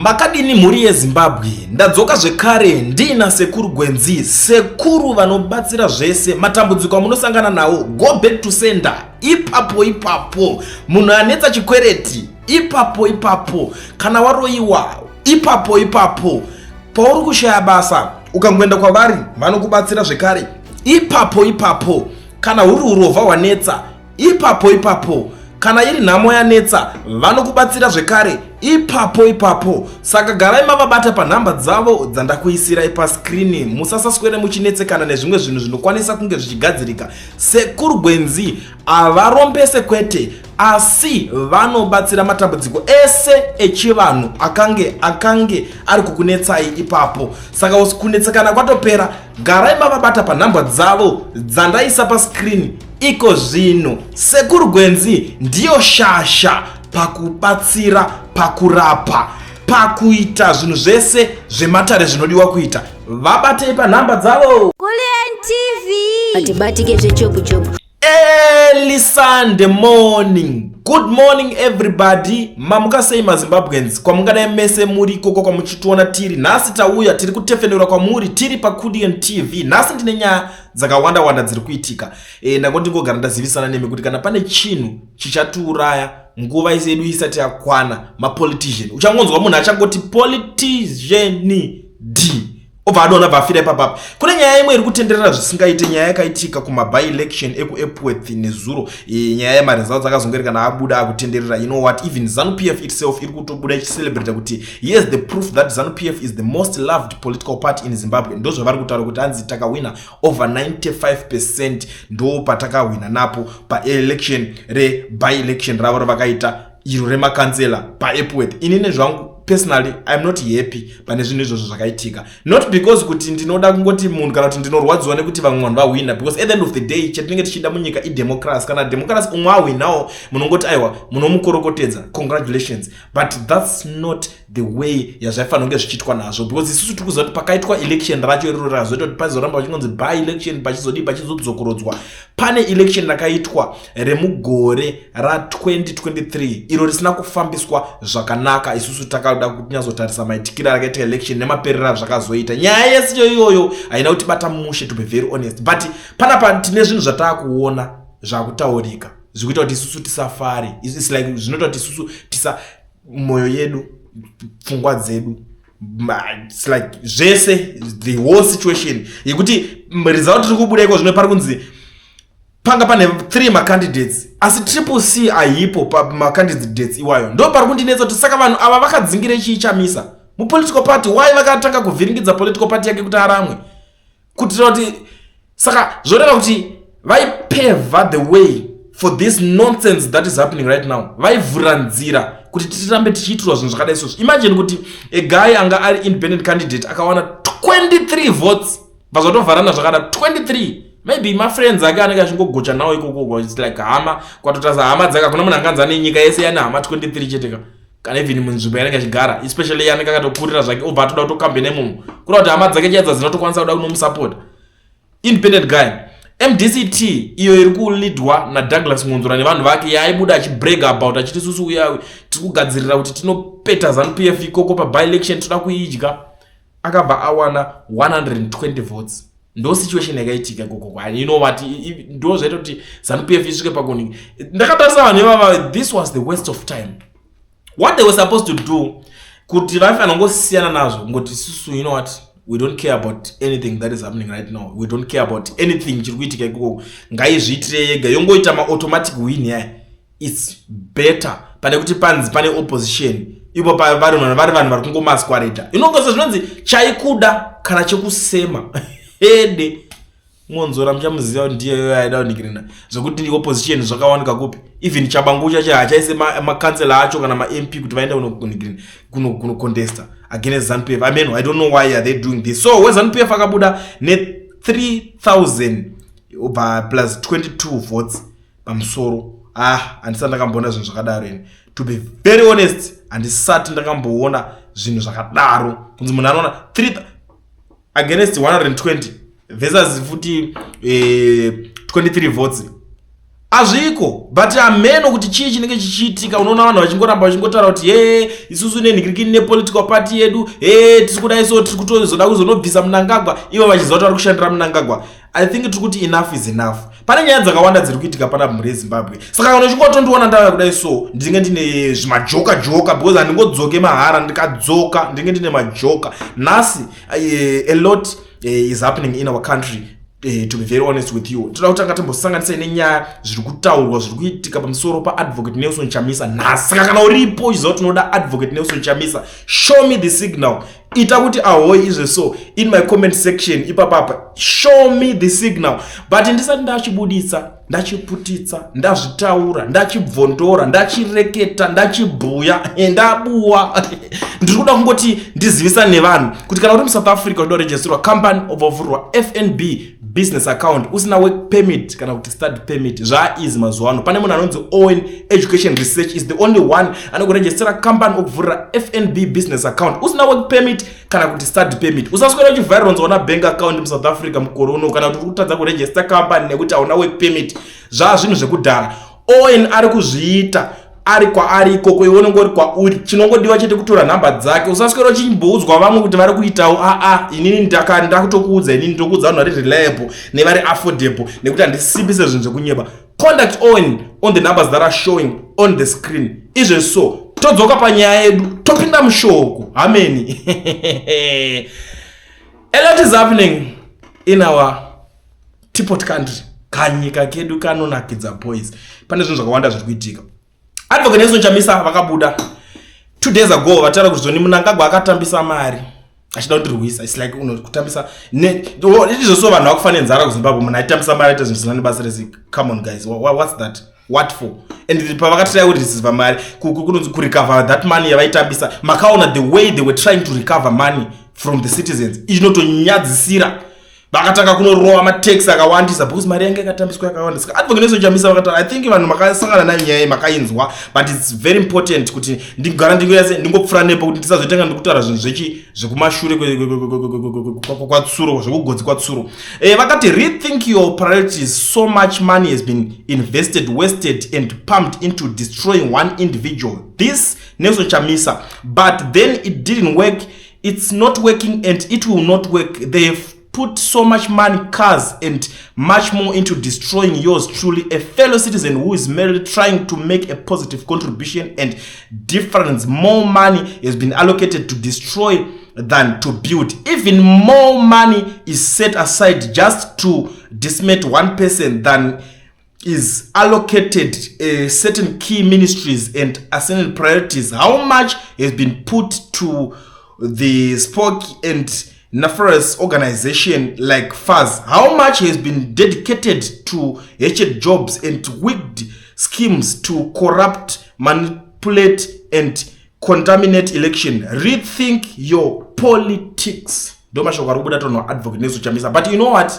Makadini mhuri yeZimbabwe, ndadzoka zvekare ndiina Sekuru Gwenzi, sekuru vanobatsira zvese matambudziko amunosangana nawo. Go back to sender ipapo ipapo, munhu anetsa chikwereti ipapo ipapo, kana waroyiwa ipapo ipapo, pauri kushaya basa ukangoenda kwavari vanokubatsira zvekare ipapo ipapo, kana huri urovha hwanetsa ipapo ipapo, kana iri nhamo yanetsa vanokubatsira zvekare ipapo ipapo. Saka garai mavabata panhamba dzavo dzandakuisirai paskrini, musasaswere muchinetsekana nezvimwe zvinhu zvinokwanisa kunge zvichigadzirika. Sekuru Gwenzi havarombese kwete, asi vanobatsira matambudziko ese echivanhu akange ari kukunetsai ipapo. Saka kunetsekana kwatopera, garai mavabata panhamba dzavo dzandaisa paskrini iko zvino. Sekuru Gwenzi ndiyo shasha pakubatsira, pakurapa, pakuita zvinhu zvese zvematare zvinodiwa kuita. Vabatei panhamba dzavo. Kulian TV. Atibatike zvechopu chopu. Early Sunday morning. Good morning everybody. Mamuka sei maZimbabweans? Kwamungadai mese muri ikoko kwamuchitiona tiri. Nhasi tauya tiri kutefenura kwamuri tiri paKudian TV. Nhasi ndine nyaya dzakawanda wanda dziri kuitika. Ndangoti ndingogara ndazivisana nemi kuti kana pane chinhu chichatiuraya nguva yedu isati yakwana, mapolitician. Uchangonzwa munhu achangoti politician D, obva adonha, bva afira ipapapa. Kune nyaya imwe iri kutenderera zvisingaite, nyaya yakaitika kumaby-election ekuEpworth nezuro. Nyaya yemaresults akazongoerekana abuda akutenderera. You know what, even ZANU PF itself iri kutobuda ichicelebrata kuti yes, the proof that ZANU PF is the most loved political party in Zimbabwe. Ndo zvavari kutaura kuti hanzi takawina over 95%, ndo patakahwina napo paelection reby-election ravo ravakaita iro remakansela paEpworth. Inini zvangu personally I'm not happy pane zvinhu izvozvo zvakaitika, not because kuti ndinoda kungoti munhu kana kuti ndinorwadziwa nekuti vamwe vanhu vahwina, because at the end of the day chatinenge tichida munyika idemocracy. Kana democracy, umwe ahwinawo, munongoti aiwa, munomukorokotedza, congratulations, but that's not the way yazvaifanira kunge zvichiitwa nazvo, because isusu tiri kuziva kuti pakaitwa election racho iroro razoita kuti pazoramba pachingonzi by election, pachizodii, pachizodzokorodzwa. Pane election rakaitwa remugore ra2023 iro risina kufambiswa zvakanaka. Isusu takada kunyatsotarisa maitikiro arakaita election nemaperero azvakazoita. Nyaya yesiyo iyoyo haina kutibata mushe, to be very honest, but panapa tine zvinhu zvataakuona zvakutaurika zvikuita kuti isusu tisafari. It's like zvinoita kuti isusu tisa mwoyo yedu, pfungwa dzedu, it's like zvese, the whole situation yekuti result riri kubuda iko zvino, pari kunzi panga pane 3 macandidates, asi Triple C haipo pamacandidates iwayo. Ndo pari kundinetsa kuti saka vanhu ava vakadzingire chii Chamisa mupolitical party? Why vakatanga kuvhiringidza political party yake kuti aramwe kuitira kuti, saka zvoreva kuti vaipeva the way for this nonsense that is happening right now? Vaivhurira nzira kuti tirambe tichiitirwa zvinhu zvakadai sozvo. Imagine kuti a guy anga ari independent candidate akawana 23 votes, vazotovharana zvakada 23. Maybe mafriends ake anenge achingogocha nawo ikoko. It's like hama kwatotarisa hama dzake, hakuna munhu anganzi ane nyika yese yane hama 23 chete ka, kana even munzvimbo yanenge achigara, especially yanenge akatokurira zvake, obva atoda kutokambena imomo, kuda kuti hama dzake chaidza dzinotokwanisa kuda kunomusapota. Independent guy. MDCT iyo iri kuleadwa naDouglas Mwonzora nevanhu vake, yaaibuda achibrag about achiti susu uya tiri kugadzirira kuti tinopeta ZANU PF ikoko paby-election, toda kuidya, akabva awana 120 votes. Ndo situation yakaitika ikoko. You know what, ndo zvaita kuti ZANU PF isvike pakuni. Ndakatarisa vanhu ivava, this was the waste of time. What they were supposed to do kuti vaifanira kungosiyana nazvo, ngoti isusu, you know what, we don't care about anything that is happening right now. We don't care about anything chiri kuitika ikoko. Ngaizviitire yega, yongoita maautomatic win yaya. It's better pane kuti panzi pane opposition ipo vari vanhu vari kungomasquerada. Inongosa zvinonzi chaikuda kana chekusema ede. Mwonzora muchamuziva kuti ndiye iyoyo aida kunikirina zvekuti opposition zvakawanika kupi? Even Chabangu chacho hachaise makansela acho kana maMP kuti vaende kunocontesta against ZANU PF. I mean, I don't know why are they doing this. So weZANU PF akabuda ne3000 ubva plus 22 votes pamusoro. Ah, handisati ndakamboona zvinhu zvakadaro ini. To be very honest, handisati ndakamboona zvinhu zvakadaro, kunzi munhu anoona 3 against 120 versus futi 23 votes. Hazviko, but hameno kuti chii chinenge chichiitika. Unoona vanhu vachingoramba vachingotaura kuti, "He, isusu nenhikirikini nepolitical party yedu, he, tiri kudai, so tiri kutozoda kuzonobvisa Munangagwa," ivo vachiziva kuti vari kushandira Munangagwa. I think tiri kuti enough is enough. Pane nyaya dzakawanda dziri kuitika pana mhuri yeZimbabwe. Saka kana uchingotondiona ndauya kudai, so ndinenge ndine zvimajoka joka, because handingodzoke mahara. Ndikadzoka ndinenge ndine majoka. Nhasi a lot is happening in our country. To be very honest with you, toda kutanga timbosanganisai nenyaya zviri kutaurwa, zviri kuitika pamusoro paAdvocate Nelson Chamisa nhasi. Saka kana uripo uchiziva kuti unoda Advocate Nelson Chamisa, show me the signal. Ita kuti ahoi izve so in my comment section ipapapa, show me the signal. But ndisati ndachibuditsa, ndachiputitsa, ndazvitaura, ndachibvondora, ndachireketa, ndachibhuya, ndabuwa, ndiri kuda kungoti ndizivisa nevanhu kuti kana uri muSouth Africa uchida kuregisterwa company, obva FNB business account usina work permit kana kuti study permit, zvaizi mazuva ano pane munhu anonzi Owen Education Research, is the only one anokuregistera company, okuvhurira FNB business account usina work permit kana kuti study permit. Usaswera uchivharironza una bank account muSouth Africa mukore uno, kana kuti uri kutadza kuregister company nekuti hauna work permit. Zvaa zvinhu zvekudhara. Owen ari kuzviita ari kwaari ikoko, iwe unenge uri kwauri. Chinongodiwa chete kutora nhamba dzake. Usaswera uchimboudzwa vamwe kuti vari kuitawo. Aa, inini ndakutokuudza, inini ndokuudza vanhu vari reliable nevari affordable, nekuti handisimbise zvinhu zvekunyeba. Contact Owen on the numbers that are showing on the screen izvezvi. So todzoka panyaya yedu, topinda mushoko hameni. A lot is happening in our teapot country. Kanyika kedu kanonakidza, boys. Pane zvinhu zvakawanda zviri kuitika. Advocate Nelson Chamisa vakabuda 2 days ago vataura kuti zvoni Munangagwa akatambisa mari achida kundirwisa. It's like uno kutambisa izvozvo, vanhu vakufa nenzara kuZimbabwe, munhu aitambisa mari, aita zvinhu zvisina nebasa rese. Come on guys, what's that? What for? And pavakatry kureceiva mari, kunonzi kurecover that money yavaitambisa, makaona the way they were trying to recover money from the citizens, inotonyadzisira. Vakatanga kunorova matax akawandisa because mari yanga yakatambiswa yakawanda. Saka Advocate Nelson Chamisa vakataura. I think vanhu makasangana nayo nyaya iyi, makainzwa, but it's very important kuti ndigara ndingoyase ndingopfuura nepo kuti ndisazotanga ndikutaura zvinhu zvechi zvekumashure kwatsuro, zvekugodzi kwatsuro. Vakati, "Rethink your priorities. So much money has been invested, wasted and pumped into destroying one individual, this Nelson Chamisa, but then it didn't work. It's not working and it will not work. They've put so much money, cars and much more into destroying yours truly, a fellow citizen who is merely trying to make a positive contribution and difference. More money has been allocated to destroy than to build. Even more money is set aside just to decimate one person than is allocated certain key ministries and certain priorities. How much has been put to the spoke and nefarious organization like FAZ? How much has been dedicated to hatchet jobs and wicked schemes to corrupt, manipulate and contaminate election? Rethink your politics." Ndo mashoko ari kubuda tonhu Advocate Nelson Chamisa. But you know what?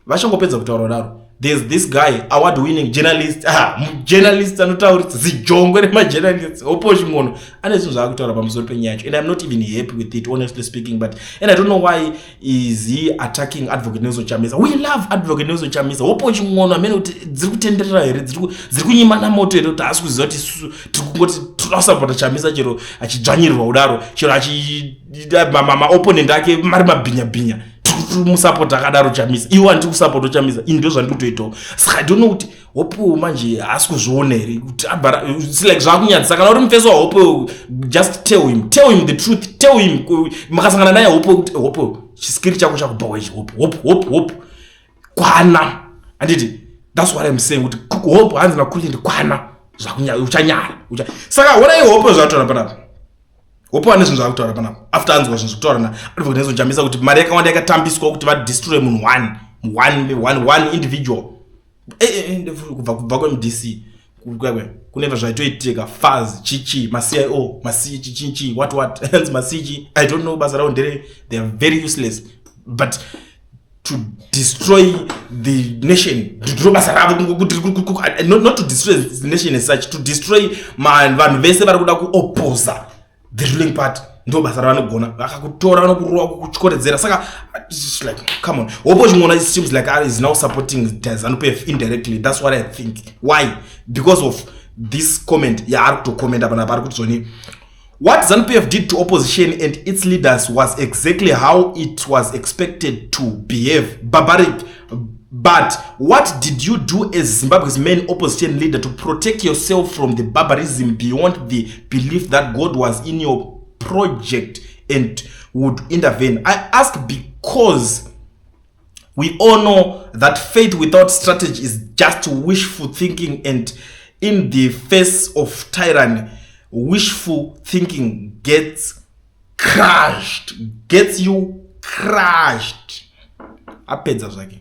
Vachangopedza kutaura kudaro, there's this guy, award winning journalist, ah, journalist anotaurisa, zijongwe remajournalist, Hopewell Chin'ono, ane zvinhu zvaakutaura pamusoro penyaya yacho, and I'm not even happy with it, honestly speaking. But and I don't know why is he attacking Advocate Nelson Chamisa. We love Advocate Nelson Chamisa. Hopewell Chin'ono, amene kuti dziri kutenderera here, dziri kunyimana moto here, kuti haasi kuziva kuti isusu tiri kungoti toda kusapota Chamisa, chero achidzvanyirirwa kudaro, chero maopponent ake mari mabhinya-bhinya, musapota akadaro Chamisa. Iwo handiri kusapota Chamisa, ini ndo zvandiri kutoitawo. Saka I don't know kuti Hope manje haasi kuzviona here kuti abhara. It's like zvakunyadzisa. Kana uri mufeso waHope, just tell him, tell him the truth, tell him. Makasangana naye Hope, kuti, "Hope, chiskiri chako chakubhawa ichi. Hope, Hope, Hope, Hope, kwana." Handiti that's what I'm saying, kuti Hope, hanzi naKulindi, kwana, uchanyara. Saka onai Hope zvataura panapa. Hope ane zvinhu zvaakutaura panapa after anzwa zvinhu zvekutaura naAdvocate Nelson Chamisa, kuti mari yakawanda yakatambiswa kuti vadestroy munhu one, one, one, one individual. Kubva kweMDC kuneva zvaitoitika, FAZ, chichi, maCIO, machichichi, what what, hanzi masichi, I don't know basa ravo ndere. They are very useless, but to destroy the nation ndiro basa ravo, not to destroy the nation as such, to destroy vanhu vese vari kuda kuopposa the ruling party. Ndo basa ravanogona. Vakakutora, vanokurova, kukutyoridzera. Saka it's like, come on. Hopewell Chin'ono, it seems like is now supporting ZANU PF indirectly. That's what I think. Why? Because of this comment yaari kutokomenda panapa. Ari kuti zvoni, "What ZANU-PF did to opposition and its leaders was exactly how it was expected to behave, barbaric. But what did you do as Zimbabwe's main opposition leader to protect yourself from the barbarism beyond the belief that God was in your project and would intervene? I ask because we all know that faith without strategy is just wishful thinking, and in the face of tyranny, wishful thinking gets crushed, gets you crushed." Apedza zvake.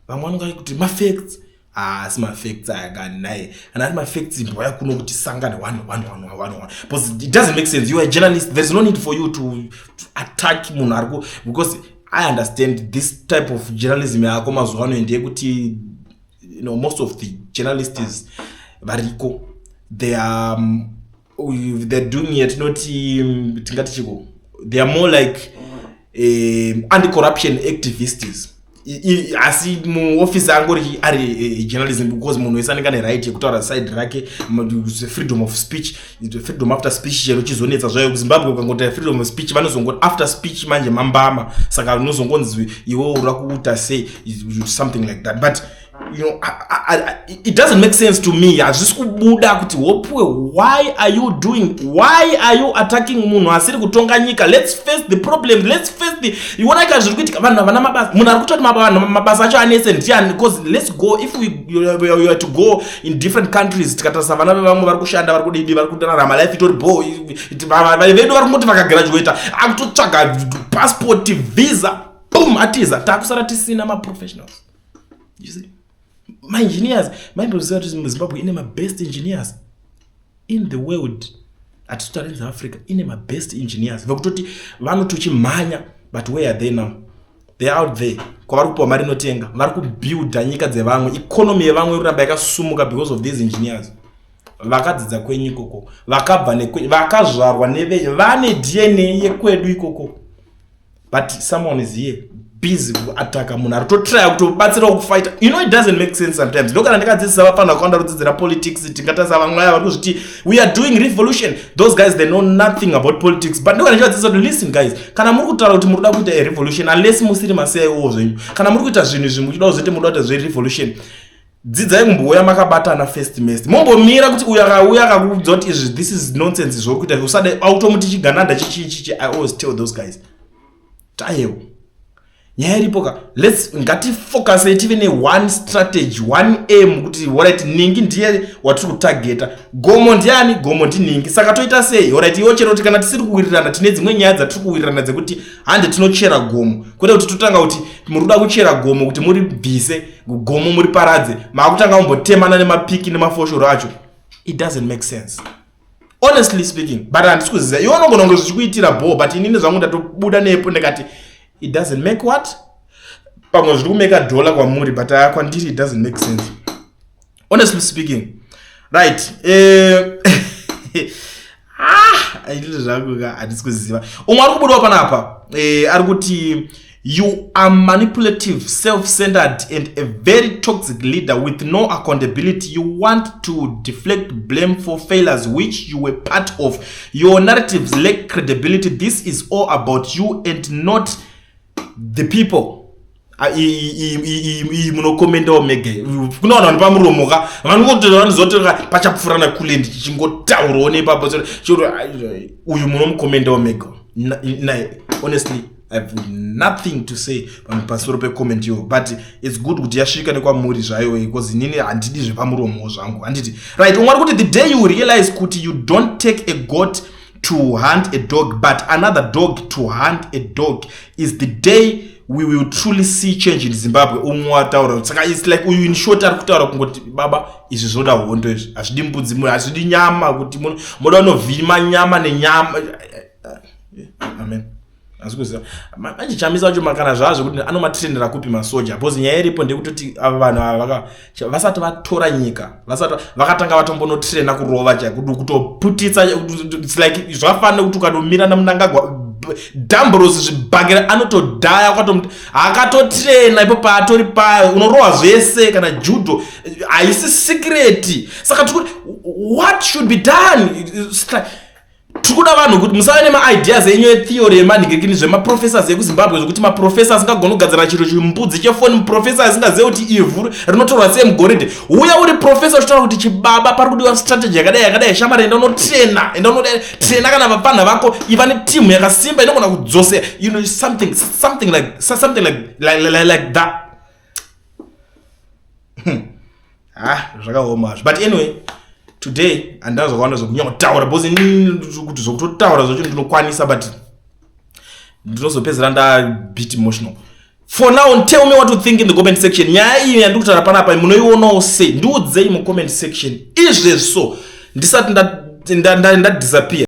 Vamwe vanonga kuti mafacts, asi mafacts aya kani naye, kana ari mafacts, mbwaya kuno kuti sangane one one one one one one, because it doesn't make sense. You are a journalist. There is no need for you to attack munhu ari ku, because I understand this type of journalism yako mazuva ano ndeyekuti most of the journalists variko, they are they're doing yatinoti tingati chiko, they are more like anti-corruption activists. Asi muofisi angori ari journalism, because munhu wese anenge ane right yekutaura side rake, freedom of speech, freedom after speech. Chero chizonetsa zvayo kuZimbabwe, ukangoti freedom of speech, vanozongoti after speech manje mambama. Saka unozongonzi iwe uri kuita sei, something like that. But it doesn't make sense to me. Hazvisi kubuda kuti, Hopewell, why are you doing, why are you attacking munhu asiri kutonga nyika? Let's face the problem. Let's face the, ionaika zviri kuitika. Vanhu havana mabasa. Munhu ari kutoti vanhu mabasa acho anetse ndiani? Because let's go, if we are to go in different countries, tikatarisa vana vevamwe vari kushanda, vari kudidi, vari kurarama life itori bo. Vedu vari kungoti vakagraduata, akutotsvaga passport, visa, boom, atiza. Taakusara tisina maprofessionals. You see, maengineers, maimboziva kuti Zimbabwe ine mabest engineers in the world? Hatitotarinzi Africa ine mabest engineers vekutoti vanotochimhanya, but where are they now? They are out there kwavari kupiwa mari inotenga, vari kubuilda nyika dzevamwe. Economy yevamwe iri kuramba yakasumuka because of these engineers vakadzidza kwenyu ikoko, vakabva nekwenyu, vakazvarwa nevenyu, vane DNA yekwedu ikoko. But someone is here busy kuataka munhu ari kutotrya kutobatsirawo kufighta. It doesn't make sense sometimes. Ndokana ndikadzidzisa vafana vakawanda kudzidzira politics, tingatarisa vamwe aya vari kuzviti we are doing revolution. Those guys, they know nothing about politics. But ndokana ndichivadzidzisa kuti, listen guys, kana muri kutaura kuti muri kuda kuita arevolution, unless musiri maCIO zvenyu, kana muri kuita zvinhu izvi muchida kuzoti muri kuda kuita zverevolution, dzidzai kumbouya makabatana first mest, mombomira kuti uyu akauya akakuudza kuti izvi, this is nonsense zvori kuita, usada automuti chigananda chichi chichi. I always tell those guys, tayewo nyaya iripo ka, lets ngatifocusei, tive neone strategy, one aim, kuti alright, ningi ndiye watiri kutargeta. Gomo ndiani? Gomo ndiningi. Saka toita sei? Alright, iwo chero kuti kana tisiri kuwirirana, tine dzimwe nyaya dzatiri kuwirirana dzekuti hande tinochera gomo, kwete kuti totanga kuti muri kuda kuchera gomo kuti muribvise gomo, muri paradze, maakutanga kumbotemana nemapiki nemafoshoro acho. It doesn't make sense, honestly speaking. But handisi kuziva, iwe unogona kunge zvichikuitira bho, but inini zvangu ndatobuda nepo ndikati it doesn't make what, pamwe zviri kumeka dollar kwamuri, but kwandiri it doesn't make sense, honestly speaking. Right, ah, aitiri zvangu ka, handisi kuziva. Umwe ari kubudawo panapa, ari kuti, "You are manipulative, self-centered and a very toxic leader with no accountability. You want to deflect blame for failures which you were part of. Your narratives lack credibility. This is all about you and not the people." Iyi munokomendawo mega. Kuna vanhu vane pamuromo ka, vanongoti pachapfuurana kule, ndichingotaurawo nepapo. Uyu munomukomendawo mega. Honestly, I've nothing to say pamusoro pecomment iyo, but it's good kuti yasvika nekwamuri zvayo, because inini handidi zvepamuromo zvangu, handiti? Right, umwe ari kuti, "The day you realize kuti you don't take a goat to hunt a dog, but another dog to hunt a dog, is the day we will truly see change in Zimbabwe." Umwe wataura. Saka it's like uyu in short ari kutaura kungoti, baba, izvi zvinoda hondo, izvi hazvidi mbudzi, hazvidi nyama, kuti munoda unovhima nyama nenyama. Amen. Asi kuziva manje Chamisa wacho makana zvazvo kuti anomatrainera kupi masoja, because nyaya iripo ndekutoti ava vanhu ava vasati vatora nyika, vasati vakatanga vatombonotraina kurova chaiko, kutoputitsa. It's like zvafanira kuti ukatomira naMnangagwa, Dhambros, zvibhakera, anotodhaya ukatomuti akatotraina ipo paatori payo, unorohwa zvese. Kana judo haisi secret. Saka tikuti what should be done? It's like, tiri kuda vanhu kuti musave nemaideas enyu etheory yemanhingirikini zvemaprofessors ekuZimbabwe, zvokuti maprofessor asingagoni kugadzira chiro chimbudzi chefoni, muprofessor asingazive kuti ivhu rinotorwa sei mugoridhe. Uya uri professor uchitaura kuti chibaba, pari kudiwa strategy yakadai yakadai. Shamari, enda unotraina, enda unotraina kana vapfanha vako, iva netimu yakasimba inogona kudzosera, something like that. Ah, zvakaoma hazvo, but anyway, today handina zvakawanda zvokunyanya kutaura, because inini kuti zvokutotaura zvacho ndinokwanisa, but ndinozopedzera nda bit emotional. For now, tell me what you think in the comment section. Nyaya iyi yandiri kutaura panapa munoionawo sei? Ndiudzei mucomment section izvezvi, so ndisati ndadisappear.